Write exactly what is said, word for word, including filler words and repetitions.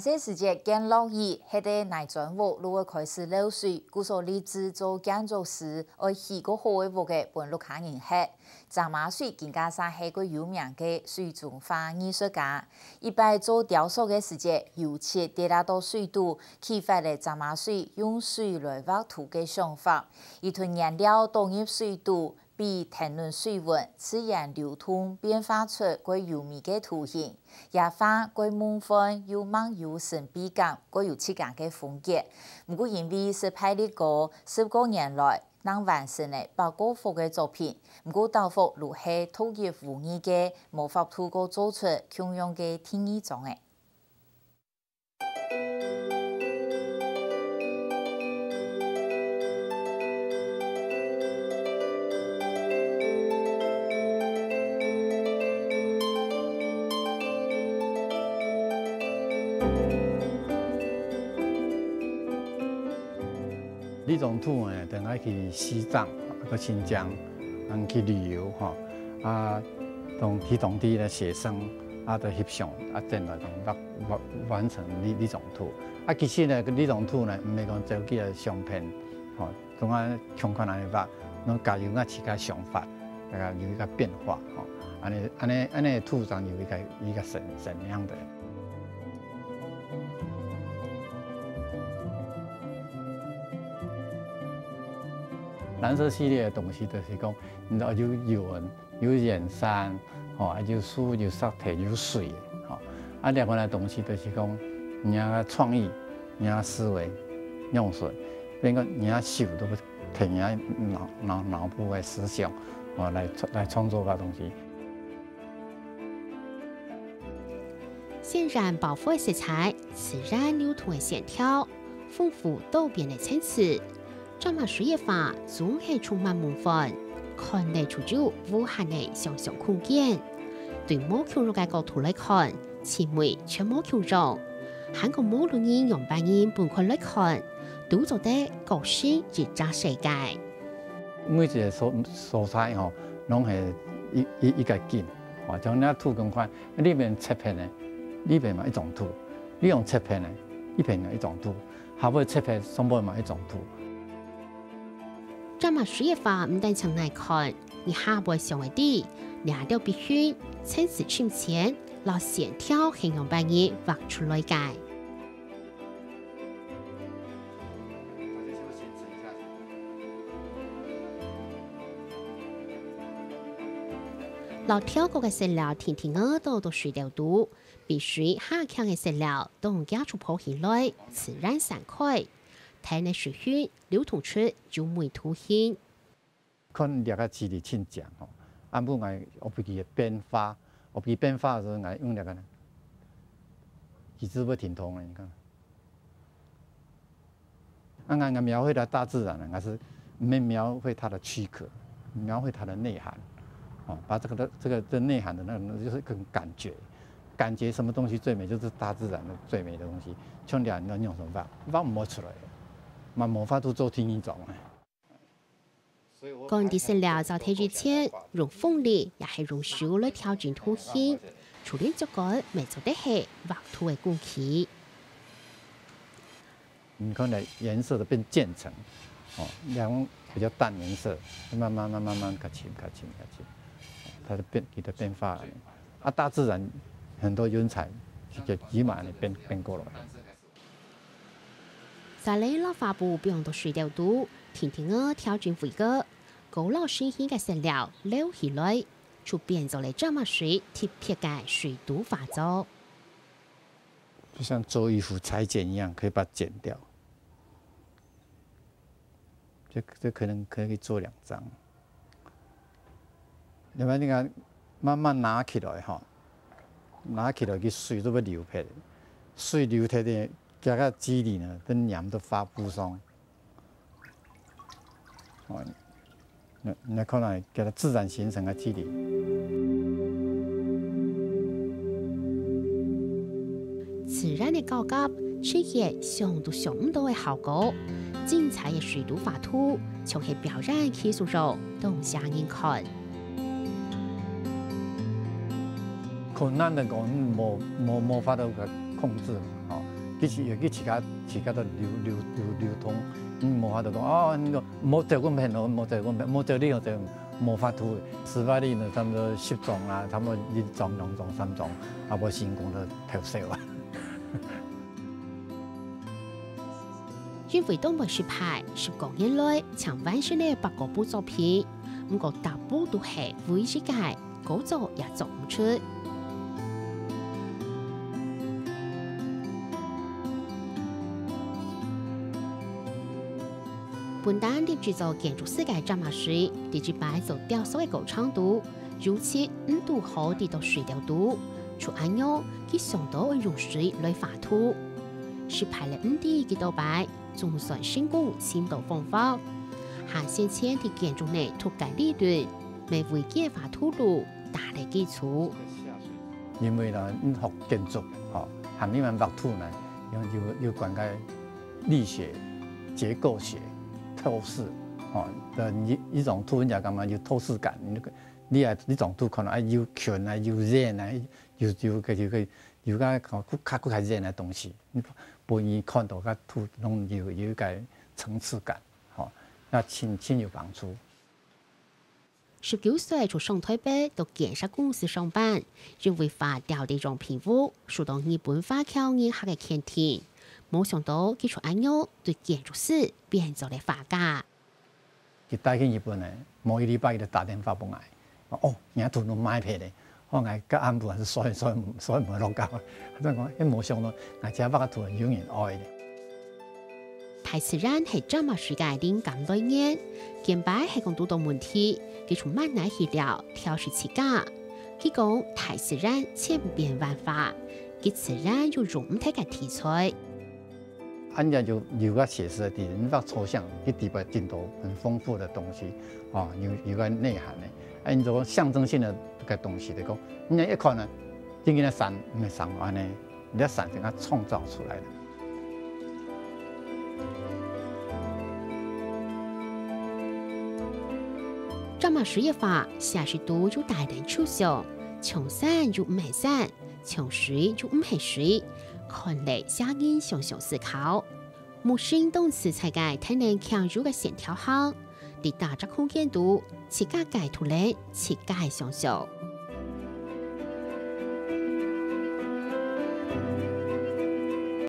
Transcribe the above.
細時節見落雨，歇在泥磚屋就會開始漏水，故所立志做建築師，愛起較好个屋仔分屋下人歇。 遮嫲水更加係較有名个水中畫藝術家。一擺做雕塑个時節，油漆跌啊到水肚，啟發了遮嫲水用水來畫圖个想法。佢同顏料倒入水肚，比跈等水溫，自然流動，變化出較優美个圖形。這畫較夢幻，又mang有神秘感，較有自家个風格。毋過因為失敗率高，十過年來， 正完成了百過幅个作品，毋過大多數係獨一無二个，無法度過做出共樣个第二張仔。 這種圖呢，等下去西藏，啊，去新疆，啊，去旅遊，吼，啊，同，去當地个學生，啊，就翕相，啊，等來講，完，完，完成這，這種圖。啊，其實呢，這種圖呢，毋係講走去个相片，吼，總愛像看恁樣畫，攏加入𠊎自家想法，啊，有一個變化，吼，恁樣，恁樣，恁樣圖上有一個，一個神，神樣的。 藍色系列个東西就是講，你知道有雲、有遠山，吼，啊，有樹、有石頭、有水，吼。啊，這款个東西就是講，你个創意、你个思維用水，變成你个手都會提你个腦，腦，腦部个思想，吼，來創，來創作个東西。 自然保護个色彩、自然流動个線條、豐富多變个層次，遮嫲水个畫總係充滿夢幻，看了就有無限个想像空間。對無共樣个角度來看，趣味全無共樣。還過無論你仰般形分開來看，都做得各成一隻世界。每一個所，所在吼，攏係一，一，一個景。 哦，像你圖共款，這片切片个，這片嘛一種圖，你用切片个，這片嘛一種圖，下背切片上背嘛一種圖。遮嫲水个畫毋單淨耐看，你下背想會知，這兜筆痕、層次深淺，摎線條係仰般形畫出來个。 摎調過个色料定定仔倒到水斗肚，比水較強个色料當遽就浮起來，自然散開，跈等水分流動出優美圖形。 看這個距離盡近吼，啊毋過𠊎學佢个變化，學佢變化个時候，𠊎用這個呢，佢就會停動了，你看。啊，𠊎，𠊎描繪个大自然呢，𠊎是毋係描繪它的軀殼，描繪它的內涵，哦，把這個的，這個的內涵的那種，就是跟感覺，感覺什麼東西最美，就是大自然的最美的東西。像這樣，你用手畫，畫毋出來，嘛無法度做第二張啊。 講到色料做忒以前，用風力也係用手來調整圖形，就連竹竿乜做得係畫圖个工具。你看呢，顏色都變漸層，哦，兩種比較淡顏色，慢慢慢慢慢較深較深較深，它就變，佢就變化了。啊，大自然很多雲彩，就，就慢慢變，變過來。 再來摎畫布放到水斗肚，定定仔調整位置，膏落新鮮个色料撈起來，就變做了遮嫲水特別个水肚畫作。就像做衣服裁剪一樣，可以把它剪掉。這，這可能可以做兩張。 另外，你看，慢慢拿起來吼，拿起來，佢水都會流忒，水流忒个，這個距離呢，都黏到畫布上。哦，你，你看來，這個自然形成个距離。自然个交合，出現想都想毋到个效果。 精彩个水肚畫圖，像係表演藝術樣，當吸引人看。困難个講，無，無，無法度去控制，吼。佢自，佢自家，自家都流，流，流，流通，嗯，無法度講，哦，你就莫走阮片咯，莫走阮片，莫走你，莫走，無法度。十八里呢，差不多十張啊，差不多一張、兩張、三張，啊，無成功就偷笑啊。因為當會失敗，十過年來，淨完成了八個部作品，毋過逐部都係唯一个，高做也做毋出。 本旦立志做建築師个詹瑪水，第一擺做雕塑个過程肚，尤其毋堵好滴到水流肚，就恁樣，佢想到愛用水來畫圖。失敗了毋知幾多擺，總算成功尋到方法。還先前在建築內讀个理論，為佢个畫圖路打了基礎。因為呢，你學建築，吼，還你們畫圖呢，有，有，有關个 力學、結構學、透視，吼，呃，你一張圖人家感覺有透視感，你，你啊，一張圖可能愛有圈啊，有圓啊，有，有个，有个，有个，吼，較，較，較圓个東西，你分人看到个圖，攏有，有一个層次感，吼，那真，真有幫助。 十九歲就上臺北到建設公司上班，因為畫吊地用品屋，受到日本華僑人客个肯定。無想到佢就恁樣對建築師變做了畫家。佢帶去日本呢，無一禮拜佢就打電話分𠊎，哦，若圖都賣忒咧， 哦，𠊎到暗晡還係睡，睡，睡毋落覺。佢講，欸，無想到，𠊎遮畫个圖有人愛咧。大自然係詹瑪水个靈感來源，見擺係講堵到問題，佢就慢來去了，調試自家。佢講，大自然千變萬化，佢自然有用毋忒个題材。 恁樣就有个寫實个地方，你畫抽象，佢底背真多很豐富个東西，哦，有，有个內涵个。啊，你做象徵性个个東西來講，你一看呢，真正个山，毋係山恁呢，你个山係佢創造出來个。詹瑪水个畫，寫實度有帶點抽象，像山又毋係山， 像水就毋係水，看了寫人常常思考。木心當自在个跈等輕柔个線條行，在大隻空間肚，自家个圖例，自家个想像。